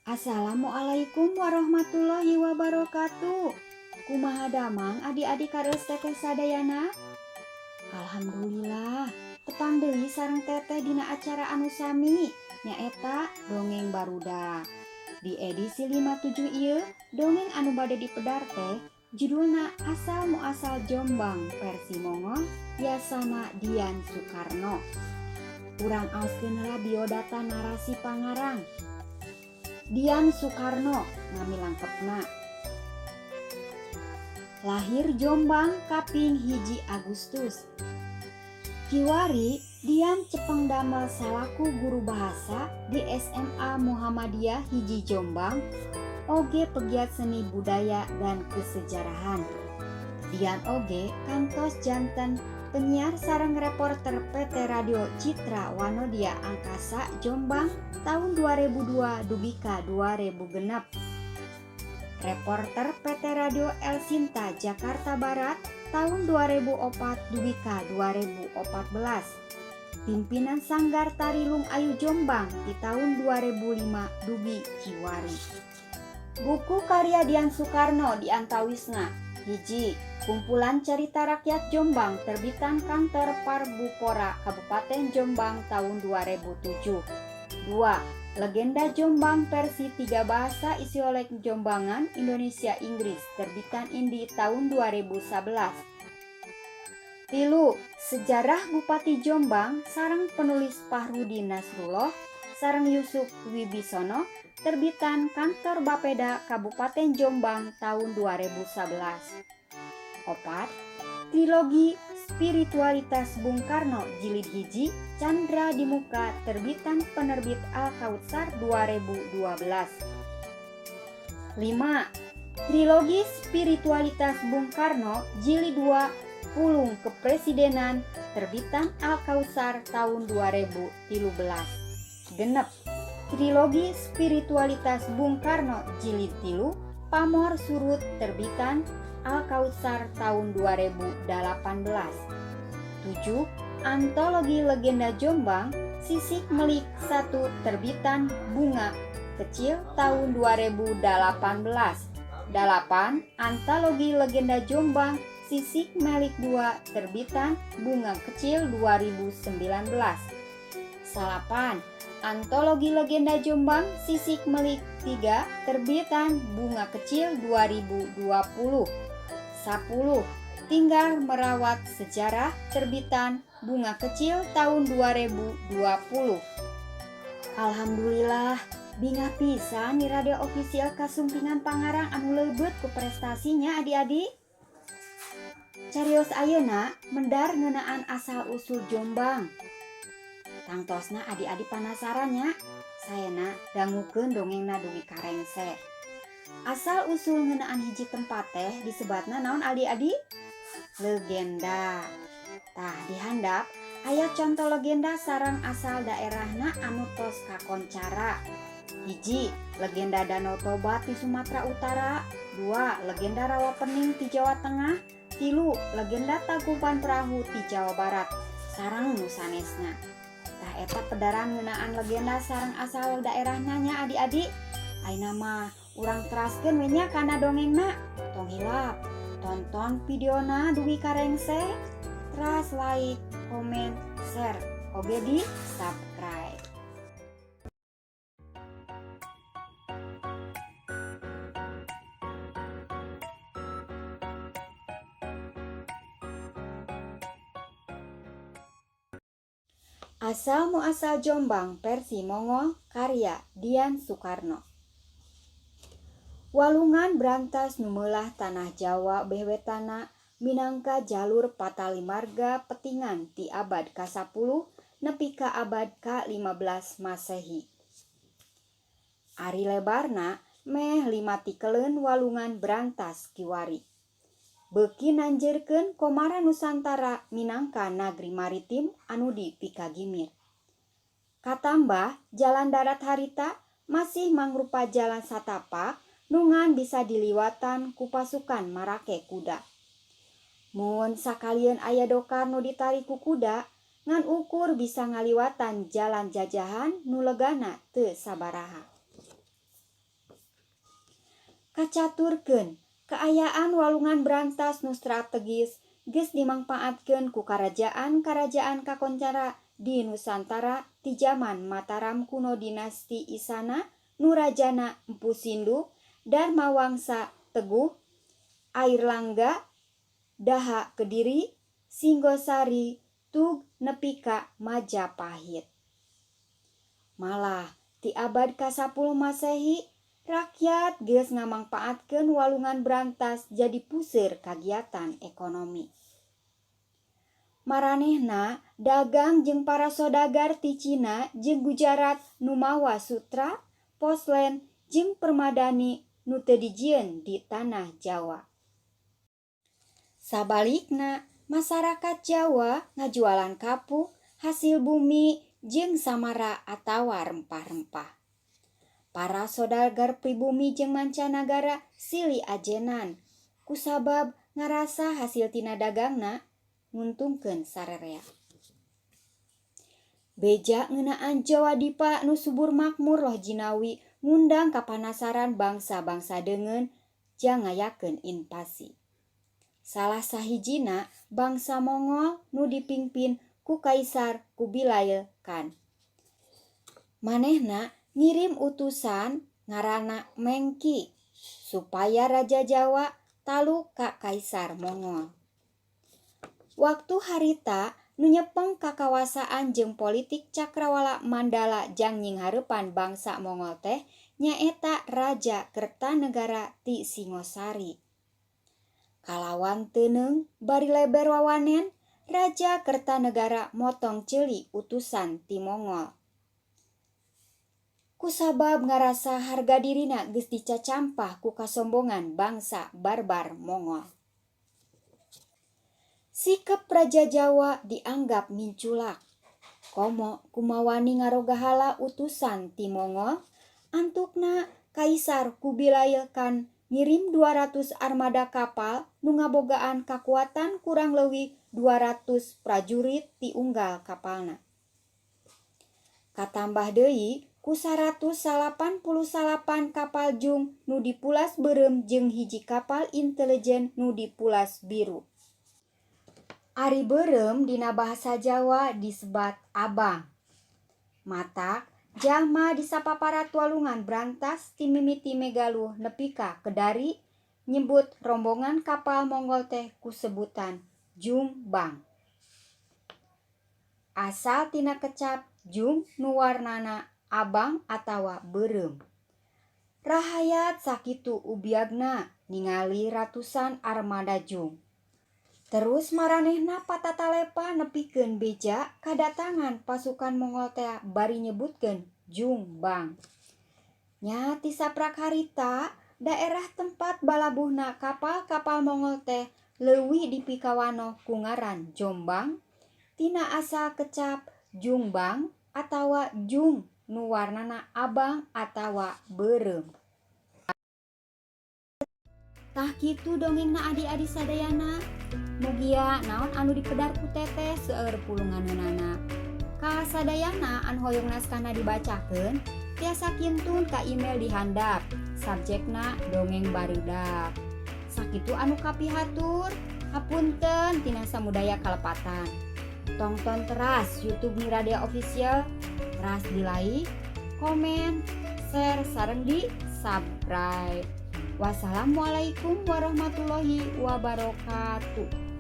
Assalamualaikum warahmatullahi wabarakatuh. Kumaha damang, adik-adik kareus teteh sadayana? Alhamdulillah, tepang deui sareng teteh dina acara anu sami, nyaeta Dongeng Barudak. Di edisi 57 ieu, dongeng anu bade dipedar teh judulna Asal Muasal Jombang versi Mongol, yasana Dian Soekarno. Urang aoskeun heula biodata narasi pangarang. Dian Soekarno nami langkepna. Lahir Jombang, kaping 1 Agustus. Kiwari Dian cepeng damel salaku guru bahasa di SMA Muhammadiyah 1 Jombang, oge pegiat seni budaya dan kesejarahan. Dian oge kantos janten penyiar sareng reporter PT Radio Citra Wanodia Angkasa Jombang tahun 2002 dugi ka 2006. Reporter PT Radio El Sinta Jakarta Barat tahun 2004 dugi ka 2014. Pimpinan Sanggar Tari Lung Ayu Jombang di tahun 2005 dugi kiwari. Buku karya Dian Soekarno diantawisna: 1, Kumpulan Cerita Rakyat Jombang, terbitan Kantor Parbupora Kabupaten Jombang tahun 2007. 2. Legenda Jombang versi tiga bahasa Isiolek Jombangan, Indonesia, Inggris, terbitan Indi tahun 2011. 3. Sejarah Bupati Jombang sareng penulis Fahrudin Nasrullah sareng Yusuf Wibisono, terbitan Kantor Bappeda Kabupaten Jombang tahun 2011. 4. Trilogi Spiritualitas Bung Karno Jilid 1, Candra di Muka, terbitan penerbit Al Kautsar 2012. 5. Trilogi Spiritualitas Bung Karno Jilid 2, Pulung Kepresidenan, terbitan Al Kautsar tahun 2013. 6. Trilogi Spiritualitas Bung Karno Jilid 3, Pamor Surut, terbitan Al Kautsar tahun 2018. 7. Antologi Legenda Jombang Sisik Melik 1, terbitan Bunga Kecil tahun 2018. 8. Antologi Legenda Jombang Sisik Melik 2, terbitan Bunga Kecil 2019. 9. Antologi Legenda Jombang Sisik Melik 3, terbitan Bunga Kecil 2020. 10. Tinggal Merawat Sejarah, terbitan Bunga Kecil tahun 2020. Alhamdulillah, bingah pisan di radio official kasumpingan pangarang anu leubet ku prestasinya, adik-adik. Carios ayeuna mendar ngeunaan asal usul Jombang. Tangtosna adik-adik panasaran nya. Saena dangukeun dongengna dugi ka rengse. Asal usul ngeunaan hiji tempat teh disebatna naon, adik-adik? Legenda. Tah, dihandap aya contoh legenda sareng asal daerahna anu tos kakoncara. 1, legenda Danau Toba di Sumatera Utara. 2, legenda Rawa Pening di Jawa Tengah. 3, legenda Tangkuban Perahu di Jawa Barat. Sareng nu sanesna. Tah, eta pedaran ngeunaan legenda sareng asal daerahna nya, adik-adik. Ayeuna mah urang teraskeun we nya kana dongengna. Tong hilap tonton videona dugi ka rengse, teras like, komen, share, oge di subscribe. Asal Muasal Jombang versi Mongol, karya Dian Soekarno. Walungan Brantas nu meulah tanah Jawa beh wetanna minangka jalur patali marga petingan ti abad ka-10 nepi ka abad ka-15 Masehi. Ari lebarna meh 5 tikeleun Walungan Brantas kiwari. Beuki nanjeurkeun komara Nusantara minangka nagri maritim anu dipikagimir. Katambah jalan darat harita masih mangrupa jalan satapak nu ngan bisa diliwatan ku pasukan marake kuda. Mun sakalieun aya dokar nu ditarik ku kuda, ngan ukur bisa ngaliwatan jalan jajahan nu legana teu sabaraha. Kacaturkeun, kaayaan Walungan Brantas nu strategis geus dimangpaatkeun ku karajaan-karajaan kakoncara di Nusantara ti jaman Mataram Kuno Dinasti Isana nu rajana Empu Sindu, Darmawangsa Teguh, Airlangga, Daha Kediri, Singosari, tug nepi ka Majapahit. Malah ti abad ka-10 Masehi rakyat geus ngamangpaatkeun Walungan Brantas jadi puseur kagiatan ekonomi. Maranehna dagang jeung para sodagar ti Cina jeung Gujarat nu mawa sutra, poslen, jeung permadani nu teu dijieun di tanah Jawa. Sabalikna, masarakat Jawa ngajualan kapuk, hasil bumi, jeung samara atawa rempah-rempah. Para sodagar pribumi jeung mancanagara silih ajenan kusabab ngarasa hasil tina dagangna nguntungkeun sarerea. Beja ngeunaan Jawa Dipa nu subur makmur loh jinawi ngundang kapanasaran bangsa-bangsa deungeun jang ngayakeun invasi. Salah sahijina bangsa Mongol nu dipingpin ku Kaisar Kubilai Khan. Manehna ngirim utusan ngaranna Mengki supaya Raja Jawa taluk ka Kaisar Mongol. Waktu harita nu nyepeng kakawasaan jeung politik cakrawala Mandala jang nyinghareupan bangsa Mongol teh nyaeta Raja Kertanegara ti Singosari. Kalawan teuneung bari leber wawanen, Raja Kertanegara motong ceuli utusan ti Mongol. Kusabab ngarasa harga dirina geus dicacampah ku kasombongan bangsa barbar Mongol. Sikep Raja Jawa dianggap minculak. Komo kumawani ngarogahala utusan ti Mongol, antukna Kaisar Kubilai Khan ngirim 200 armada kapal nu ngabogaan kakuatan kurang leuwih 200 prajurit ti unggal kapalna. Katambah deui ku 189 kapal jung nu dipulas beureum jeung hiji kapal intelijen nu dipulas biru. Ari beureum dina bahasa Jawa disebat abang. Matak jalma di sapaparat Walungan Brantas ti mimiti Megaluh nepi ka Kedari nyebut rombongan kapal Mongol teh ku sebutan Jungbang. Asal tina kecap jung nu warnana abang atawa beureum. Rahayat sakitu ubiagna ningali ratusan armada jung. Terus maranehna patatalepa nepikeun beja kadatangan pasukan Mongol teh bari nyebutkeun Jungbang. Nya ti saprak harita daerah tempat balabuhna kapal-kapal Mongol teh leuwih dipikawanoh ku ngaran Jombang tina asal kecap Jungbang atawa jung nu warnana abang atawa beureum. Tah kitu dongengna, adi-adi sadayana. Mugia naon anu dipedar ku teteh seueur pulunganeunana. Ka sadayana anu hoyong naskahna dibacakeun tiasa kintun ka email di handap. Subjekna dongeng barudak. Sakitu anu kapihatur, hapunten tina samudaya kalepatan. Tongton teras YouTube Miradia Official, teras di like, komen, share, sareng di subscribe. Wassalamualaikum warahmatullahi wabarakatuh.